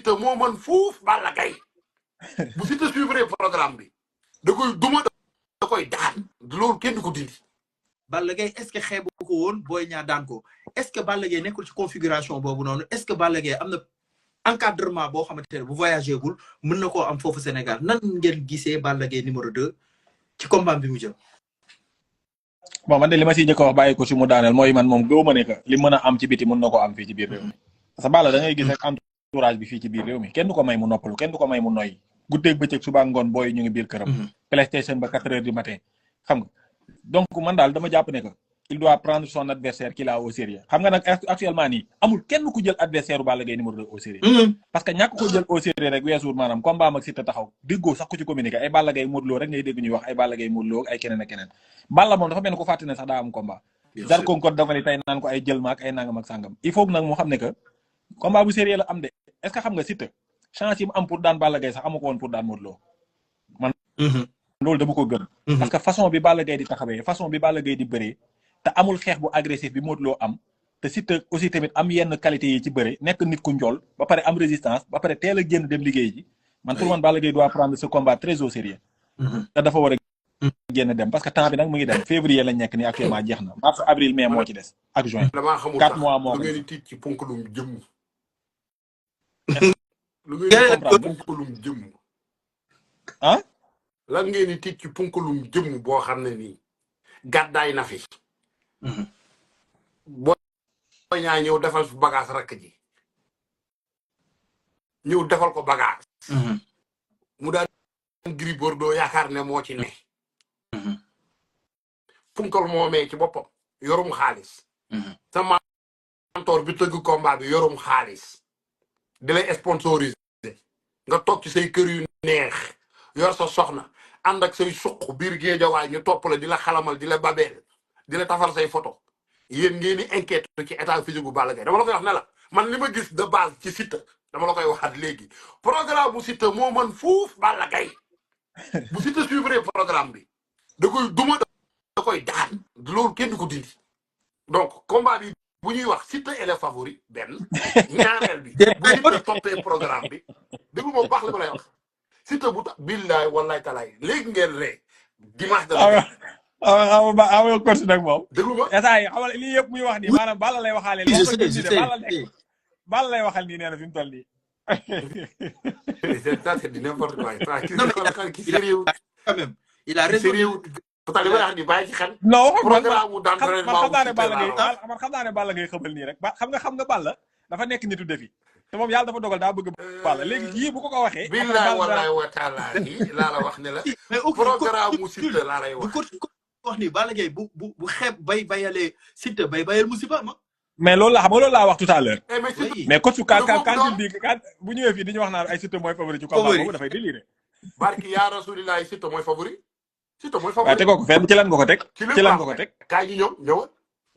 Siteu moo mën fuuf Balla Gaye bu Siteu suivre programme bi da koy duma da koy daan loolu kenn du ko dindi. Balla Gaye est-ce que xeebu ko woon Boy Niang daan ko est-ce que Balla Gaye nekkul ci configuration boobu noonu est-ce que Balla Gaye am na encadrement boo xamante ne bu voyagé gul mën na koo am foofu Sénégal nan ngeen gisee Balla Gaye numéro 2 ci combat bi mu jëm. bon man de li ma siy njëkk a wax bàyyi ko si mu daaneel mooy man moom gëw ma ne que li mën a am ci biti mën na ko am fii ci biir réew mi parce que Balla da ngay gis rek entourage bi fii ci biir réew mi kenn du ko may mu noppalu kenn du ko may mu noyyi guddeeg bëccëg suba ngoon booy ñu ngi biir këram. PlayStation ba 4 heures du matin xam nga donc man daal dama jàpp ne que il doit prendre son adversaire qu'il a au sérieux xam nga nag actuellement nii amul kenn ku jël adversaire u Balla Gaye numéro 2 au sérieux parce que ñàkk ko jël au sérieux rek weesuur maanaam combat am ak Siteu taxaw déggoo sax ku ci communiqué ay Balla Gaye Modou Lo rek ngay dégg ñuy wax ay Balla Gaye Modou Lo ay keneen ak keneen Balla moom dafa mel ne ko fàtte ne sax daa am combat Zarko ko dafa ni tey naan ko ay jël maak ay nangam ak sàngam il faut nag mu xam ne que combat bu sérieux la am de est-ce que xam nga Siteu chance yi mu am pour daan Balla Gaye sax amu ko woon pour daan Modou Lo man loolu dama ko gën parce que façon bi Balla Gaye di taxawee façon bi Balla Gaye di bëree te amul xeex bu agressif bi Modou Lo am te Siteu aussi tamit am yenn qualité yi ci bëre nekk nit ku njool ba pare am résistance ba pare teel a génn dem liggéey ji man pour man Balla Gaye doit prendre ce combat très au sérieux te dafa war a génn dem parce que temps bi nag mu ngi dem février lañ nekk ni actuellement jeex na mars avril mai moo ci des ak juin damaa xamul 4 mois moo lu ngeen di tiit ci ponkalum jëmm lu ngeen di comprendre ponkalum jëmm ah lan ngeen di tiit ci ponkalum jëmm boo xam ne nii gàddaay na fi boo ñaa ñëw defal fi bagage rakk ji ñëw defal ko bagage mu daal Gris Bordeaux yaakaar ne moo ci ne punkal moomee ci boppam yorum xaalis sa mentor bi tëgg combat bi yorum xaalis di lay sponsorisé nga toog ci say kër yu neex yor sa soxna ànd ak say suq biir géejawaay ñu topp la di la xalamal di la babeel di la tafal say photo yéen ngeen di inquiète ci état physique bu Balla Gaye dama la koy wax ne la man li ma gis de base ci Siteu dama la koy waxaat léegi programme bu Siteu moo mën fuuf Balla Gaye bu Siteu suivre programme bi da koy duma da koy daan loolu kenn du ko dindi donc combat bi bu ñuy wax Siteu est le favori benn ñaareel bi bu Siteu toppee programme bi déglu ma baax li ma lay wax Siteu bu tax billaay wallaay talaay léegi ngeen ree dimanche dana awa course nag moom déglu ma esa yi xamal lii yëpp muy wax nii maanaam Balla lay waxaale Balla lay waxal nii nee na fi mu toll nii c'est du n'importe quoi ki sérieux quand même il a raison pourtant li may wax ni bàyyi ci xel non programme mu d'entraînement xam naa ne Balla Gaye man xam naa ne Balla Gaye xëbal nii rek xam nga Balla dafa nekk nitu defi te moom yàlla dafa dogal daa bëgg Balla léegi yii bu ko waxee billahi wallahi wa taala laa la wax ne la programme mu Siteu laa lay wax wax ni Balla Gaye bu xeeb bay bayalee Siteu bay bayal musiba ma mais loolu la xam nga loolu laa wax tout à l'heure mais coach quand bu ñëwee fii di ñu wax naan ay Siteu mooy favori ci combat boobu dafay déliré barki yaa rasulillahi Siteu mooy favori waaye tegoo ko fenn ci lan nga ko teg ci lan nga ko teg kaay yi ñëw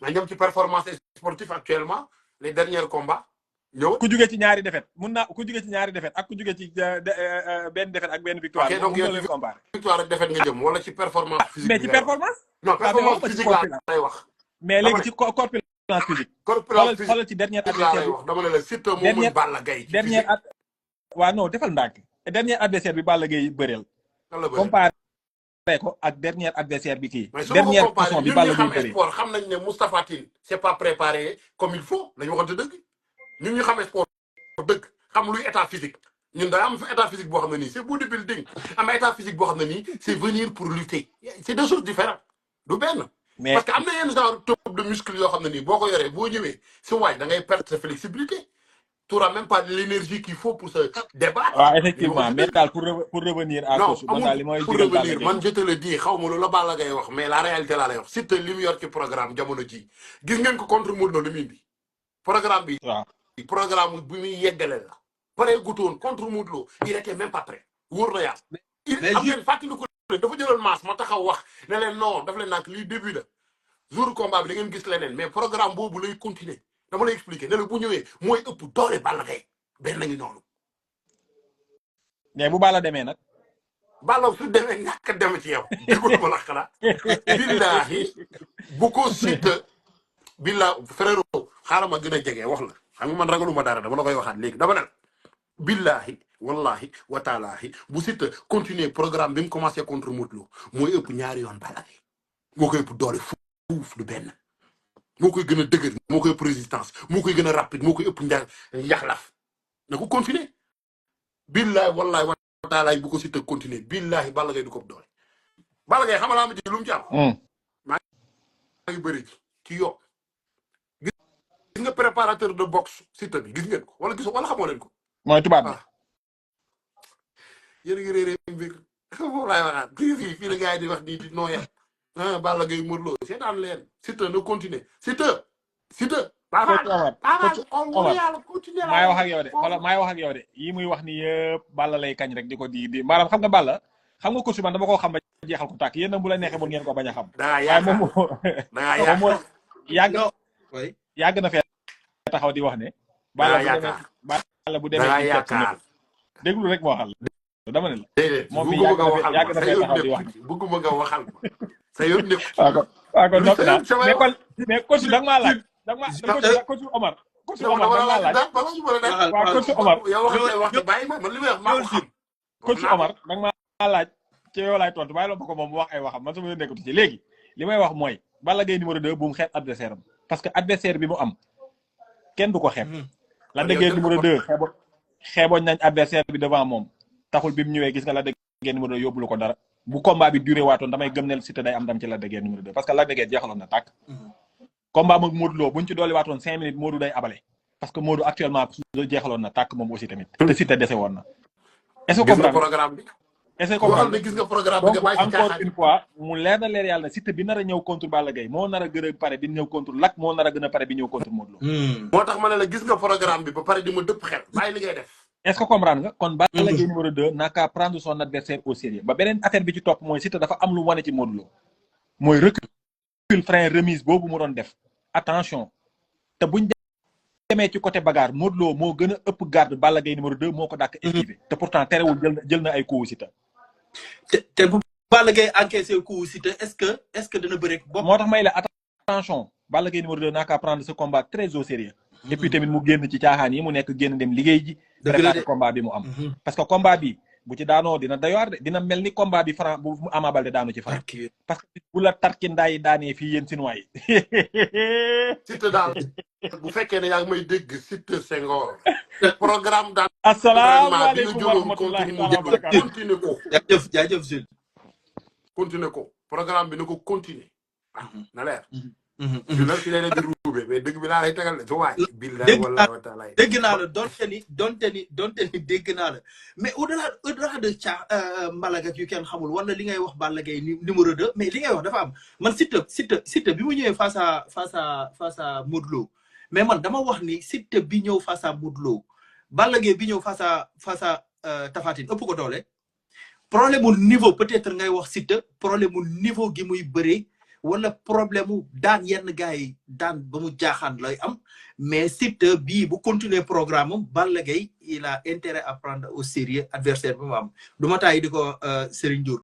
nga ñëm ci performance sportive actuellement les derniers combats ñëw ku jugee ci ñaari défaite ku jugee ci ñaari défaite ak ku jugee ci benn défaite ak benn victoire donc yow victoire ak défaite nga jëm wala ci performance physique mais ci performance non performance physique laa lay wax mais léegi ci corpulence physique xoolal ci dernier adversaire bi dama ne la Siteu moo mën Balla Gaye dernier waaw non defal ndànk dernier adversaire bi Balla Gaye bëreel comparé ko ak dernier adversaire bi kii dernière façon bi Balla Gaye bëree sport xam nañ ne Moustapha Tine c'est pas préparé comme il faut lañu waxante dëgg ñun ñu xamee sport dëgg xam luy état physique ñun daa am état physique boo xam ne nii c'est bodybuilding am état physique boo xam ne nii c'est venir pour lutter c'est deux choses différentes du benn parce que am na yenn genre type de muscle yoo xam ne nii boo ko yoree boo ñëwee si waay da ngay perdre sa flexibilité tu n'auras même pas l'énergie qu'il faut pour se débattre. waaw effectivement mais daal pour revenir à non pour revenir man je te le dis xaw ma lu la Balla Gaye wax mais la réalité laa lay wax Siteu li mu yor ci programme jamono ji gis ngeen ko contre Modou Lo li mu indi programme bi programme bi muy yeggale la pare gutoon contre Modou Lo il était même pas prêt wóor na yàlla am ngeen fàttali ko dafa jëloon masse ma taxaw wax ne leen non daf leen nak lii début la jour combat bi da ngeen gis leneen mais programme boobu lay continuer dama lay expliquer ne la bu ñëwee mooy ëpp doole Balla Gaye benn ngi noonu mais bu Balla demee nag Balla su demee ñàkk dem ci yow déglu ma la xalaat billahi bu ko Siteu billahi frère xaaral ma gën a jege wax la xam nga man ragaluma dara dama la koy waxaat léegi dama ne billahi wallahi wa taalahi bu Siteu continuer programme bi mu commencé contre Modou Lo mooy ëpp ñaari yoon Balla Gaye moo koy ëpp doole fuuf du benn moo koy gën a dëgër moo koy ëpp résistance moo koy gën a rapide moo koy ëpp njaxlaf na ko continuer billahi wallahi wa taalahi bu ko Siteu continuer billahi Balla Gaye du ko ëpp doole Balla Gaye xamal ma ci lu mu ci am maa ngi bëri ci yow gis nga préparateur de boxe Siteu bi gis ngeen ko wala xamoo leen ko mooy tubaab bi yéen a ngi réeré mbir foofu laay waxaat fii la gars yi di wax di nooyal Balla Gaye Modou Lo seetaan leen Siteu na continuer Siteu maay wax ak yow de wala maay wax ak yow de yi muy wax ni yëpp Balla lay kañ rek di ko di maanaam xam nga Balla xam nga ko si man dama koo xam ba jeexal ko tàkk yéen nag bu la neexee mun ngeen ko bañ a xam waaye moom yàgg na fee taxaw di wax ne Balla bu demee yaakaar déglu rek moo waxal dama ne la moom mi yàgg na fee taxaw di wax bëgguma nga waxal ma sa yoon nekk waaw kon noppi naa mais coach da nga maa laaj coach Omar coach Omar da nga maa laaj waaw coach Omar yow wax bàyyi ma man li may wax maa ko xam coach Omar da nga maa laaj ci yow laay tontu bàyyi la ma ko moom mu wax ay waxam man sama yoon nekkatu ci léegi li may wax mooy Balla Gaye numéro 2 bu mu xeeb adversaire am parce que adversaire bi mu am kenn du ko xeeb Lac de Guiers numéro 2 xeeboñ nañ adversaire bi devant moom taxul bi mu ñëwee gis nga Lac de Guiers numéro 2 yóbbulu ko dara bu combat bi duré waatoon damay gëm ne Siteu day am ndam ci Lac de Guiers numéro 2 parce que Lac de Guiers jeexaloon na tàkk combat mag Modou Lo buñ ci dooli waatoon 5 minutes Modou day abale parce que Modou actuellement jeexaloon na tàkk moom aussi tamit te Siteu dese woon na est-ce que programme bi est-ce que comprendre gis nga programme bi donc encore une fois mu leer na leer yàlla Siteu bi nar a ñëw contre Balla Gaye moo nar a gën a pare bi ñëw contre Lac moo nar a gën a pare bi ñëw contre Modou Lo moo tax ma ne la gis nga programme bi ba pare di ma dëpp xel bàyyi li ngay def est-ce que comprendre nga kon Balla Gaye numéro 2 n'a qu'à prendre son adversaire au sérieux ba beneen affaire bi ci topp mooy Siteu dafa am lu wane ci Modou Lo mooy recul frein remise boobu mu doon def attention te buñ demee ci côté bagarre Modou Lo moo gën a ëpp garde Balla Gaye numéro 2 moo ko dàkk esquiver te pourtant terewul jël na ay coups Siteu te bu Balla Gaye encaissé coup Siteu est-ce que dana bëre bopp moo tax may la attention Balla Gaye numéro 2 n'a qu'à prendre ce combat très au sérieux et puis tamit mu génn ci caaxaan yi mu nekk génn dem liggéey ji préparer combat bi mu am parce que combat bi bu ci daanoo dina doywaar de dina mel ni combat bi Franc bu Ama Baldé daanu ci Franc parce que bu la tarki ndaay daanee fii yéen Sinois yi Siteu daal bu fekkee ne yaa ngi may dégg Siteu Senghor programme daal asalaamaaleykum wa rahmatullahi continuer ko jaajëf Jules continuer ko programme bi na ko continuer na leer ju la fi leen di ruube mais dëgg bi laa lay tegal de su waay billahi wallahi wa taala dégg naa la donte ni dégg naa la mais au-delà de Mbalaga yu kenn xamul wala li ngay wax Balla Gaye numéro 2 mais li ngay wax dafa am man Siteu bi mu ñëwee face à Modou Lo mais man dama wax ni Siteu bi ñëw face à Modou Lo Balla Gaye bi ñëw face à Tapha Tine ëpp ko doole problème mu niveau peut-être ngay wax Siteu problème mu niveau gi muy bëree wala problème mu daan yenn gars yi daan ba mu jaaxaan lay am mais Siteu bii bu continuer programme am Balla Gaye il a intérêt à prendre au sérieux adversaire bi mu am du ma taay di ko Serigne Diour